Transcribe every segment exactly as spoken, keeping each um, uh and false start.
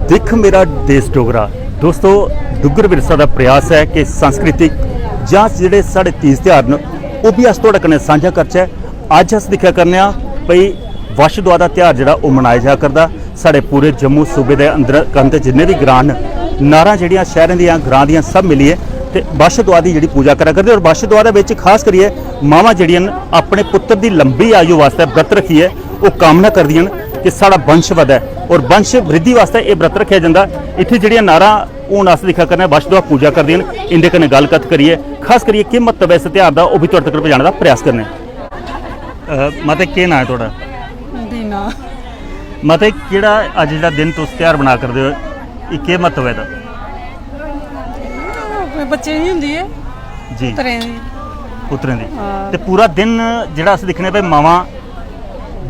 दिक्ख मेरा देस डोगरा। दोस्तो, डुग्गर विरसा दा प्रयास ऐ कि सांस्कृतिक जां जेह्ड़े साढ़े तीज त्यहार न, ओह् बी अस थुआढ़े कन्नै सांझा करचै। अज्ज अस दिक्खेआ करने आं भई बच्छ दुआ दा त्यहार जेह्ड़ा ओह् मनाया जा करदा। साढ़े पूरे जम्मू सूबे दे अंदर कंत जिन्ने बी ग्रांऽ न, नारां जेह्ड़ियां शैह्रें दियां, ग्रांऽ दियां, सब मिलियै ते बच्छ दुआ दी जेह्ड़ी पूजा करा करदे। और बच्छ दुआ दे बिच खास करियै मावां जेह्ड़ियां न, अपने पुत्तर दी लंबी आयु वास्तै व्रत रक्खियै ओह् कामना करदियां न कि साढ़ा वंश बधै। और वंश वृद्धि वास्तै एह् व्रत रक्खेआ जंदा। इत्थै जेह्ड़ियां नारां हून अस दिक्खा करने आं, बच्छ दुआ पूजा करदियां न, इं'दे कन्नै गल्ल कत्थ करियै, खास करियै केह् म्हत्तव ऐ इस त्यहार दा, ओह् बी थुआढ़े तगर पजाने दा प्रयास करने आं। अ, माता, केह् नांऽ ऐ थुआढ़ा? बीना। माता, केह्ड़ा अज्ज जेह्ड़ा दिन तुस त्यहार बना करदे ओ, एह् केह् म्हत्तव ऐ एह्दा? अपने बच्चें दी होंदी ऐ, जी। पुत्तरें दी। पुत्तरें दी। हां। ते पूरा दिन जेह्ड़ा अस दिक्खने भाई मावां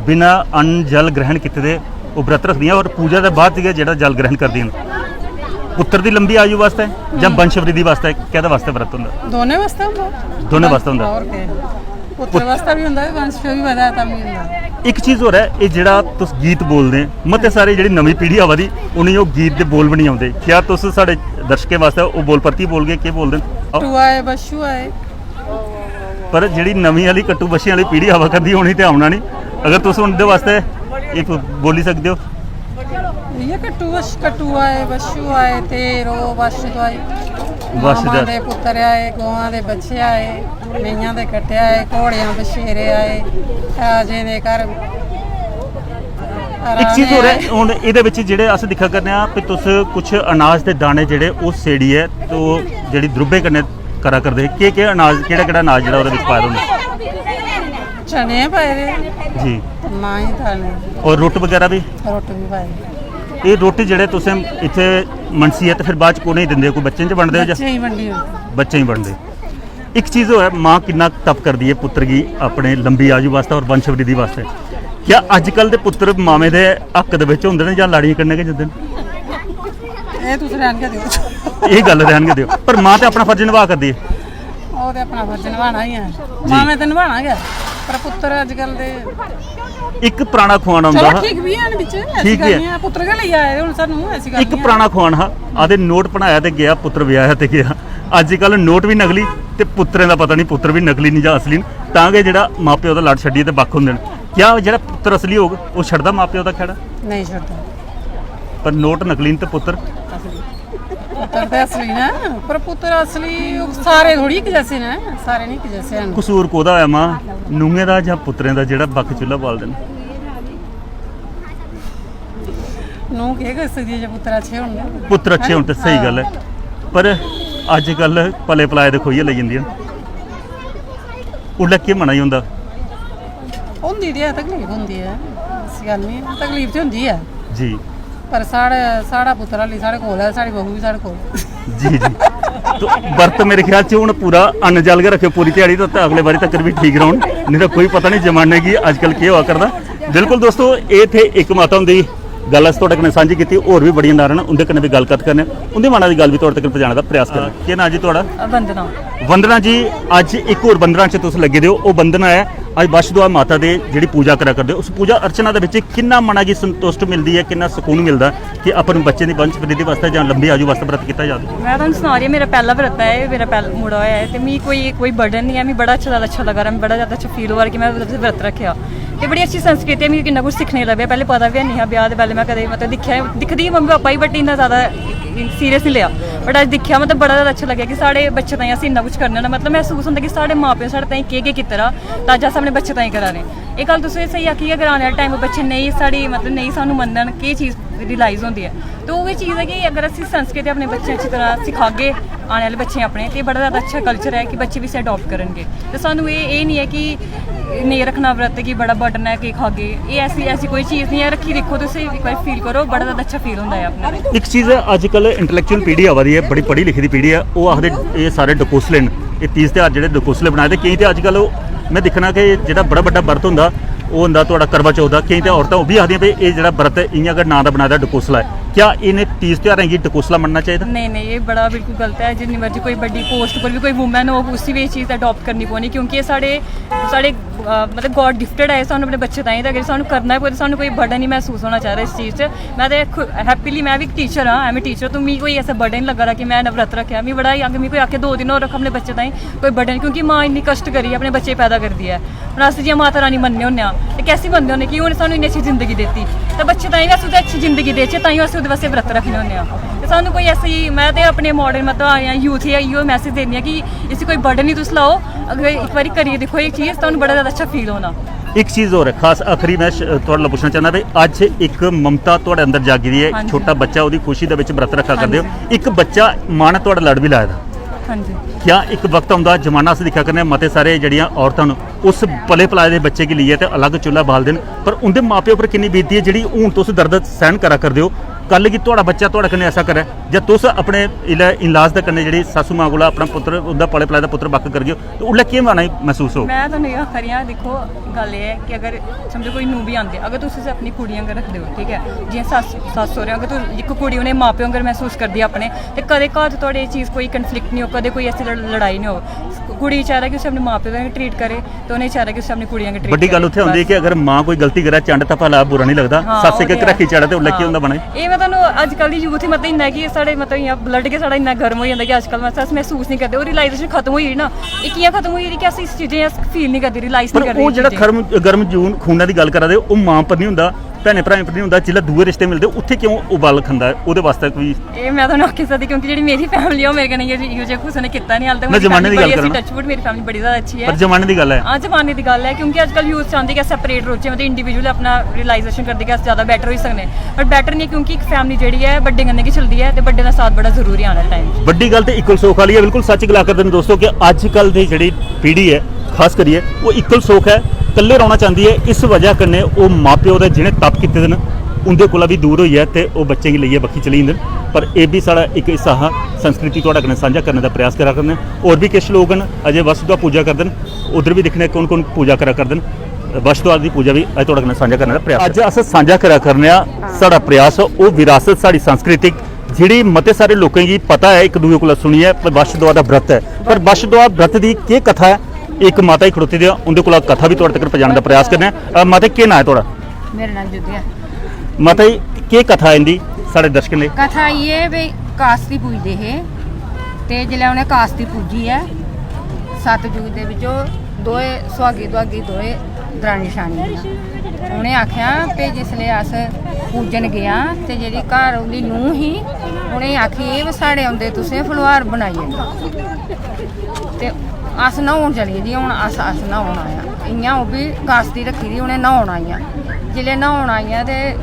बिना अन्न जल ग्रहण कीते दे ओह् व्रत रखदियां और पूजा दे बाद गै जेह्ड़ा जल ग्रहण करदियां न। पुत्तर दी लंबी आयु वास्तै जां हम्म। वंश वृद्धि वास्तै, कैह्दे वास्तै व्रत होंदा? दोनें वास्तै होंदा। दोनें वास्तै होंदा। और केह्? पुत्तर वास्तै बी होंदा, वंश बी बधै तां बी होंदा। इक चीज होर ऐ, एह् जेह्ड़ा तुस गीत बोलदे, मते सारे जेह्ड़ी नमीं पीढ़ी आवा दी, उ'नेंगी ओह् गीत दे बोल बी निं औंदे। क्या तुस साढ़े दर्शकें वास्तै ओह् बोल परतियै बोलगे, केह् बोलदे न? कट्टू आए, बच्छू आए। पर जेह्ड़ी नमीं आह्ली कट्टू बच्छियां आह्ली पीढ़ी आवा करदी, उ'नेंगी ते औना निं। अगर तुस उं'दे वास्तै इक बोली सकदे ओ। इ'यै कट्टू बछ-, कट्टू आए, बच्छू आए, ते रो बच्छ दुआई। बच्छ मामां दुआई। दे पुत्तर आए, गौआं दे बच्चे आए, मेहियां दे कट्टे आए, घोड़ेआं बछेरे आए, राजें दे घर इक चीज होर ऐ, राने आए। हून एह्दे बिच जेह्ड़े अस दिक्खा करने आं कि तुस कुछ अनाज दे दाने जेह्ड़े ओह् सेड़ियै ते ओह् जेह्ड़ी द्रुब्बे कन्नै करा करदे हे, केह् केह् अनाज, केह्ड़ा केह्ड़ा अनाज जेह्ड़ा ओह्दे बिच पाए दा होंदा? चने पाए दे। जी। ते मांह् दाने। और रुट्ट बगैरा बी? रुट्ट बी पाए दे। एह् रुट्ट जेह्ड़े तुसें इत्थै मनसियै ते फिर बाद च कु'नें गी दिंदे ओ? कोई बच्चें च बंडदे ओ जां? बच्चें गी बंडी ओड़दे। बच्चें गी बंडदे। इक चीज होर ऐ, मां किन्ना तप करदी ऐ पुत्तर गी अपने लंबी आयु वास्तै और वंश वृद्धि वास्तै। क्या अज्जकल दे पुत्तर मामे दे हक दे बिच होंदे न जां लाड़ियें कन्नै गै जंदे न? एह् तुस रैह्न गै देओ। एह् गल्ल रैह्न गै देओ, पर मां ते अपना फर्ज नभा करदी ऐ। ओह् ते अपना फर्ज नभाना ही ऐ, जी। मामे ते नभाना गै, पर पुत्तर अज्जकल दे इक पराना खुआन होंदा चलो हा। ठीक बी हैन बिच, ऐसी ठीक गल्ल बी निं ऐ। ऐ, पुत्तर गै लेई आए दे हून सानूं, ऐसी गल्ल इक निं ऐ। पराना खुआन हा, आखदे नोट बनाया ते गेआ, पुत्तर ब्याहेआ ते गेआ। अज्जकल नोट बी नकली ते पुत्तरें दा पता निं पुत्तर बी नकली न जां असली न, तां गै जेह्ड़ा मां प्यो दा लड़ छड्डियै ते बक्ख होंदे न। क्या जेह्ड़ा पुत्तर असली होग, ओह् छड्डदा मां प्यो दा खैड़ा? नेईं छड्डदा। पर नोट नकली न ते पुत्तर? असली। पुत्तर ते असली न, पर पुत्तर असली ओह् सारे थोड़ी इक जैसे न, सारे निं इक जैसे हैन। कसूर कोह्दा होआ मां, नूहें दा जां पुत्तरें दा जेह्ड़ा बक्ख चु'ल्ला बालदे न? नूंह् केह् करी सकदी ऐ जे पुत्तर अच्छे होन ते? पुत्तर अच्छे होन ते स्हेई गल्ल ऐ, पर अज्जकल पले पलाए दे खोइयै लेई जंदियां न। उसलै केह् मना च होंदा? होंदी ते ऐ, तकलीफ होंदी ऐ, ऐसी गल्ल निं ऐ, तकलीफ ते होंदी ऐ। जी। पर साढ़े, साढ़ा पुत्तर हाल्ली साढ़े कोल ऐ, साढ़ी बहू बी साढ़े कोल। जी, जी। तो बर्त मेरे ख्याल च हून पूरा अन्न जल गै रक्खेओ पूरी ध्याड़ी, तो अगले बारी तक बी ठीक रौह्न, नेईं तां कोई पता निं जमाने गी अज्जकल केह् होआ करदा। बिल्कुल दोस्तो, एह् थे इक माता हुंदी गल्ल अस थुआढ़े कन्नै सांझी कीती। होर बी बड़ियां नारां न, उं'दे कन्नै बी गल्ल कत्थ करने आं, उं'दी माना दी गल्ल बी थुआढ़े तक पजाने दा प्रयास करने आं। केह् नांऽ जी थुआढ़ा? वंदना। वंदना जी, अज्ज इक होर वंदना च तुस लग्गे दे ओ, ओह् वंदना ऐ अज्ज बच्छ दुआ माता दे जेह्ड़ी पूजा करा करदे ओ, उस पूजा अर्चना दे बिच किन्ना मना गी संतुष्ट मिलदी ऐ, किन्ना सकून मिलदा ऐ कि अपने बच्चें दी वंश वृद्धि वास्तै जां लंबी आयु वास्तै व्रत कीता जा? में तुहानू सना दी आं, मेरा पैह्ला व्रत ऐ एह्, मेरा पैह्ला मुड़ा होआ ऐ, ते मिगी कोई, कोई burden निं ऐ, मिगी बड़ा अच्छा, जैदा अच्छा लग्गा दा, मिगी बड़ा जैदा अच्छा feel होआ दा कि में व्रत, व्रत रक्खेआ। ते बड़ी अच्छी संस्कृति ऐ, मिगी किन्ना कुछ सिक्खने गी लब्भेआ। पैह्लें पता बी हैनी हा ब्याह् दे पैह्लें, में कदें मतलब दिक्खेआ, दिखदी ही मम्मी पापा गी, but इन्ना जैदा serious निं लेआ। But अज्ज दिक्खेआ, मतलब बड़ा जैदा अच्छा लग्गेआ कि साढ़े बच्चे ताईं अस इन्ना कुछ करने होन्ने, मतलब मसूस होंदा कि साढ़े मां प्यो ने साढ़े ताईं केह् केह् कीते दा, ते अज्ज अस अपने बच्चे ताईं करा ने। एह् गल्ल तुसें स्हेई आखी कि अगर आने आह्ले time पर बच्चे नेईं साढ़ी, मतलब नेईं सानूं मन्नन, केह् चीज realise होंदी ऐ। ते उ'ऐ चीज ऐ कि अगर अस इस संस्कृति अपने बच्चें गी अच्छी तरह सखागे, आने आह्ले बच्चें गी अपने, ते बड़ा जैदा अच्छा culture ऐ कि बच्चे बी इसी adopt करन गे। ते सानूं एह्, एह् निं ऐ कि नेईं रक्खना व्रत, कि बड़ा burden ऐ, केह् खागे। एह् ऐसी, ऐसी कोई चीज निं ऐ, रक्खी दिक्खो तुस, इक बारी feel करो, बड़ा जैदा अच्छा feel होंदा ऐ अपना। इक चीज ऐ, अजकल intellectual पीढ़ी आवा दी ऐ, बड़ी पढ़ी लिखी दी पीढ़ी ऐ, ओह् आखदे एह् सारे डकोसले न, एह् तीज त्यहार जेह्ड़े डकोसले बनाए दे। केईं ते अजकल ओह्, में दिक्खना कि जेह्ड़ा बड़ा बड्डा बर्त होंदा, ओह् होंदा थुआढ़ा करवा चौथ दा। केईं ते औरतां ओह् बी आखदियां भई एह् जेह्ड़ा बर्त ऐ, इ'यां गै नांऽ दा बनाए दा डकोसला ऐ। क्या इ'नें तीज त्यहारें गी टकोसला मन्नना चाहिदा? नेईं नेईं, एह् बड़ा बिल्कुल गलत ऐ। जिन्नी मर्जी कोई बड्डी पोस्ट पर बी कोई वुमन होग, उसी बी एह् चीज़ अडाप्ट करनी पौनी, क्योंकि एह् साढ़े साढ़े अ, मतलब गॉड गिफ्टेड ऐ सानूं अपने बच्चे ताईं। ते अगर सानूं करना ऐ कोई, ते सानूं कोई बर्डन निं मसूस होना चाहिदा इस चीज़ च। में ते हैप्पीली, में बी इक टीचर आं, आई एम टीचर, तो मिगी कोई ऐसा बर्डन निं लग्गा दा कि में नवरात्र रक्खेआ। मिगी बड़ा, अगर मिगी कोई आखे दो दिन होर रक्ख अपने बच्चे ताईं, कोई बर्डन, क्योंकि मां इन्नी कश्ट करियै अपने बच्चे गी पैदा करदी ऐ। हून अस जि'यां माता रानी मन्नने होन्ने आं, ते कैसी मन्नने होन्ने कि उ'नें सानूं इन्नी अच्छी जिंदगी दित्ती, ते बच्चे ताईं बी अस ओह्दे अच्छी जिंदगी देचै, तां गै अस ओह्दे वास्तै व्रत रक्खने होन्ने आं। ते सानूं कोई ऐसी, में ते अपने माडर्न, मतलब, यूथ गी इ'यो मैसेज दिन्नी आं कि इसी कोई बर्डन निं तुस लाओ। अगर इक बारी करियै दिक्खो एह् चीज़, तुहानू बड़ा ज़्यादा अच्छा फील होना। इक चीज होर ऐ, खास आखिरी में श- थुआढ़े कोला पुच्छना चाहना भाई, अज्ज इक ममता थुआढ़े अंदर जागी दी ऐ, हां जी। छोटा बच्चा, ओह्दी खुशी दे बिच व्रत रक्खा करदे हो, हां जी। इक बच्चा, मां ने थुआढ़ा लड़ बी लाए दा। हां जी। क्या इक वक्त औंदा, जमाना अस दिक्खा करने आं, मते सारे जेह्ड़ियां औरतां न, उस पले पलाए दे बच्चे गी लेइयै ते अलग चुल्हा बालदे न, पर उं'दे मां प्यो पर किन्नी बीतदी ऐ, जेह्ड़ी हून तुस दर्द सैह्न करा करदे हो, कल गी थुआढ़ा बच्चा थुआढ़े कन्नै ऐसा करै, जां तुस अपने इलै इन-laws दे कन्नै जेह्ड़ी सासू मां कोला अपना पुत्तर, उं'दा पले पलाए दा पुत्तर बक्ख करगे ओ, ते उसलै केह् माना मसूस होग? में तुहानू एह् आखा दी आं, दिक्खो, गल्ल एह् ऐ कि अगर समझो कोई नूंह् बी आंदे, अगर तुस उसी अपनी कुड़ी आंगर रखदे ओ, ठीक ऐ, जि'यां सस्स सस्स सौह्रे, अगर तुस इक कुड़ी उ'नें मां प्यो आंगर मसूस करदी ऐ अपने, ते कदें घर च थुआढ़े एह् चीज़ कोई कन्फ्लिक्ट निं होग, कदें कोई ऐसी लड़- लड़ाई निं होग। कुड़ी गी चाहिदा कि उसी अपने मां प्यो आंगर ट्रीट करे, ते उ'नें चाहिदा कि उसी अपनी कुड़ी आंगर ट्रीट बड्डी गल्ल करे। उत्थै होंदी ऐ कि अगर मां कोई गलती करै, चंड धप्पा ला, बुरा निं लगदा, हां, सस्स ओह् इक ते है। घराखी चाढ़ै ते उसलै केह् हां। होंदा बने? एह् में तुहानू अजकल दी यूथ ही, मतलब, इन्ना कि साढ़े, मतलब, इ'यां ब्लड गै साढ़ा इन्ना गर्म होई जंदा कि अजकल, मतलब, अस मसूस निं करदे। ओह् रियलाइजेशन खत्म होई गेदी ना, एह् कि'यां खत्म होई गेदी कि अस इस चीजें गी अस फील निं करदे, रियलाइज निं पर करदे ओह् इस जेह्ड़ा चीजें गी। गर्म गर्म जून खूना दी गल्ल करा दे, ओह् मां पर निं होंदा, भैनें भ्राएं पर निं होंदा, जिसलै दूए रिश्ते मिलदे, उत्थै क्यों उबाल खंदा ऐ? ओह्दे वास्तै कोई एह् में तुहानू आक्खी सकदी, क्योंकि जेह्ड़ी मेरी फैमिली ऐ, ओह् मेरे कन्नै इ'यो, इ'यो जेहा कुसै ने कीता निं हाल तक। में जमाने दी गल्ल करा ना। टचवुड, मेरी फैमिली बड़ी ज्यादा अच्छी ऐ। पर जमाने दी गल्ल ऐ। हां, जमाने दी गल्ल ऐ, क्योंकि अजकल यूथ चांह्दी कि अस सैपरेट रौह्चै, मतलब, इंडिविजुअल अपना रियलाइजेशन करदे कि अस ज्यादा बैटर होई सकने, पर बैटर निं ऐ, क्योंकि इक फैमिली जेह्ड़ी ऐ, बड्डे कन्नै गै चलदी ऐ, ते बड्डे दा साथ बड़ा जरूरी ऐ आने आह्ले टाइम च। बड्डी गल्ल ते इक्वल सोख आह्ली ऐ, बिल्कुल सच्च गला करदे न दोस्तो, कि अजकल दी जेह्ड़ी पीढ़ी ऐ, खास करियै, ओह् इक्वल सोख ऐ, कल्ले रौह्ना चांह्दी ऐ। इस वजह कन्नै ओह् मां प्यो दे जि'नें तप कीते दे न, उं'दे कोला बी दूर होइयै ते ओह् बच्चें गी लेइयै बक्खी चली जंदे न। पर एह् बी साढ़ा इक हिस्सा हा, संस्कृति थुआढ़े कन्नै सांझा करने दा प्रयास करा करने आं। होर बी किश लोक न, अजें वसुधा पूजा करदे न, उद्धर बी दिक्खने आं कौन कौन पूजा करा करदे न। वसुधा दी पूजा बी अज्ज थुआढ़े कन्नै सांझा करने दा प्रयास। अज्ज अस सांझा करा करने आं, साढ़ा प्रयास, ओह् विरासत, साढ़ी सांस्कृतिक, जेह्ड़ी मते सारे लोकें गी पता ऐ, इक दूए कोला सुनियै, पर बच्छदुआ दा व्रत ऐ। पर बच्छदुआ व्रत दी केह् कथा ऐ, इक माता ही खड़ोती दी ऐ, उं'दे कोला कथा बी थुआढ़े तगर पजाने दा प्रयास करने आं। अ, माता, केह् नांऽ ऐ थुआढ़ा? मेरा नांऽ जुद्ध ऐ। माता जी, केह् कथा ऐ इं'दी साढ़े दर्शकें लेई? कथा इ'यै भई कास्ती पूजदे हे, ते जिसलै उ'नें कास्ती पूजी ऐ, सतयुग दे बिच्च ओह् दोए सुहागी दुहागी, दोए दरानी जठानी हियां। उ'नें आखेआ भई जिसलै अस पूजन गेआं ते जेह्ड़ी घर उं'दी नूंह् ही, उ'नेंगी आखी, "एह् साढ़े औंदे तुसें फलोहार बनाई ओड़ना।" ते अस न्हौन चली गे जी, हून अस, अस न्हौन आए आं। इ'यां ओह् बी कास्ती रक्खी दी, उ'नें न्हौन आइयां। जिसलै न्हौन आइयां ते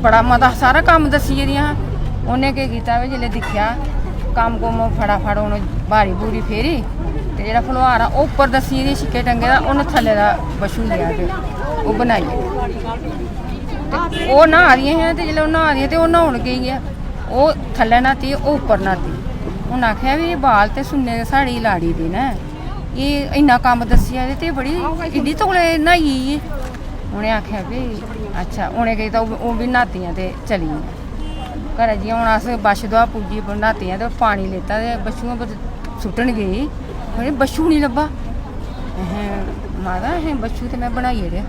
बड़ा मता सारा कम्म दस्सी गेदियां हां। उ'नें केह् कीता, भई जिसलै दिक्खेआ कम्म कुम्म, फटाफट उ'नें ब्हारी ब्हूरी फेरी ते जेह्ड़ा फलोहार हा, ओह् उप्पर दस्सी गेदी, छिक्के टंगे दा, उ'नें थल्ले दा बच्छू लेआ ते ओह् बनाई। ते ओह् न्हा दियां हियां, ते जिसलै ओह् न्हा दियां ते ओह् न्हौन गेई ऐ। ओह् थल्लै न्हाती, ओह् उप्पर न्हाती। उ'नें आखेआ, "बी एह् बाल ते सुन्ने दे साढ़ी लाड़ी दे न, एह् इन्ना कम्म दस्सी आए ते बड़ी इड्डी तौले न्हाई गेई एह्।" उ'नें आखेआ, "भी अच्छा।" उ'नें केह् कीता, ओह् ओह् बी न्हातियां ते चली गेइयां घरै। जि'यां हून अस बच्छदुआ पूजी पर न्हातियां ते पानी लेता ते बच्छुएं पर सुट्टन गेई, उ'नें बच्छू निं लब्भा। अहें, माता, अहें बच्छू ते में बनाई ओड़ेआ।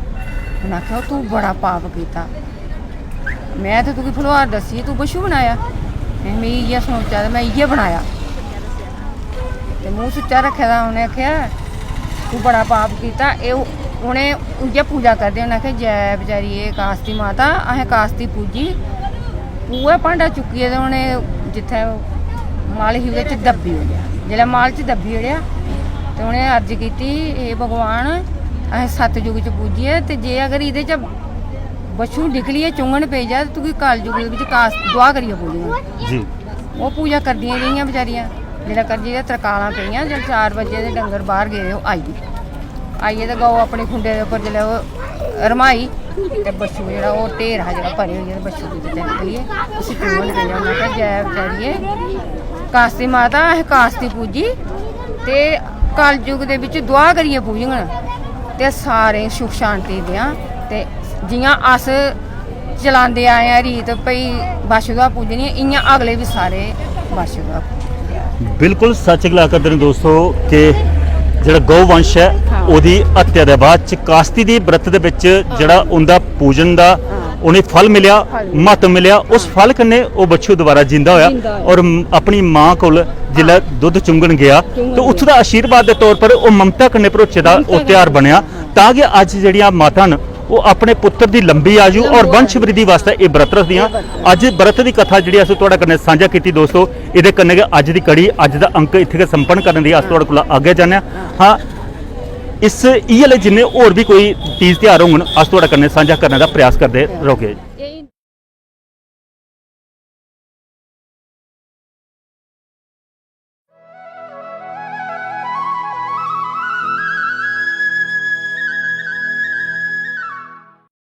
उ'नें आखेआ, "ओह् तूं बड़ा पाप कीता।" में ते तुगी फलोहार दस्सी, तूं बच्छू बनाया। में, मिगी इ'यै सोचा ते में इ'यै बनाया। ते मूंह सुच्चा रक्खे दा। उ'नें आखेआ, "तूं बड़ा पाप कीता।" एह् उ-, उ'नें उ'ऐ पूजा करदे, उ'नें आखेआ, "जै बचारी एह् कास्ती माता, असें कास्ती पूजी।" उ'ऐ भांडा चुक्कियै ते उ'नें जित्थै मल ही ओह्दे च दब्बी ओड़ेआ। जेल्लै मल च दब्बी ओड़ेआ ते उ'नें अर्ज कीती, "हे भगवान, असें सतयुग च पूजियै ते जे अगर एह्दे च बच्छू निकलियै चुंगन पेई जा ते तुगी कलयुग दे बिच कास दुआ करियै बोलूंगा।" जी। ओह् पूजा करदियां रेहियां बचारियां। जेल्लै करदियां ते तरकालां पेइयां, जेल्लै चार बजे ते डंगर बाह्र गेदे, ओह् आई गे। आइयै ते गौ अपनी खुंडे दे उप्पर जेल्लै ओह् रम्हाई ते बच्छू जेह्ड़ा ओह् ढेर हा जेह्ड़ा परे होई गेआ ते बच्छू गी ते निकलियै उसी चुम्मन पेई गेआ। उ'न्नै आखेआ, "जै बचारिये कास्ती माता, असें कास्ती पूजी ते कलयुग दे बिच दुआ करियै पूजङन ते सारें सुख शांति देआं।" ते जि'यां अस चलांदे आए आं रीत, भई बच्छदुआ पूजनी ऐ, इ'यां अगले बी सारे बच्छदुआ पूजदे आ। बिल्कुल सच गला करदे न दोस्तो कि जेह्ड़ा गौ वंश ऐ, हाँ। ओह्दी हत्या दे बाद च कास्ती दी व्रत दे बिच जेह्ड़ा उं'दा पूजन दा उ'नें फल मिलेआ, फल मिलेआ। म्हत्तव मिलेआ, उस फल कन्नै ओह् बच्छू दोबारा जिंदा होआ जिंदा होआ। और म- अपनी मां कोल जिसलै दुद्ध चुंगन गेआ चुंगन ते गेआ। उत्थों दा आशीर्वाद दे तौर पर ओह् ममता कन्नै भरोचे दा ममता ओह् त्यहार कन्नै। बनेआ, तां जे अज्ज जेह्ड़ियां माता न ओह् अपने पुत्तर दी लंबी आयु और लंबी वंश आयु। वृद्धि वास्तै एह् व्रत रखदियां। एह् व्रत। अज्ज व्रत दी कथा जेह्ड़ी अस थुआढ़े कन्नै सांझा कीती दोस्तो, एह्दे कन्नै गै अज्ज दी कड़ी, अज्ज दा अंक इत्थै गै संपन्न करने दी अस थुआढ़े कोला आज्ञा चाह्न्ने आं। हाँ, इस इ'यै ले जिन्ने होर बी कोई तीज त्यहार होङन, अस थुआढ़े कन्नै सांझा करने दा प्रयास करदे रौह्गे।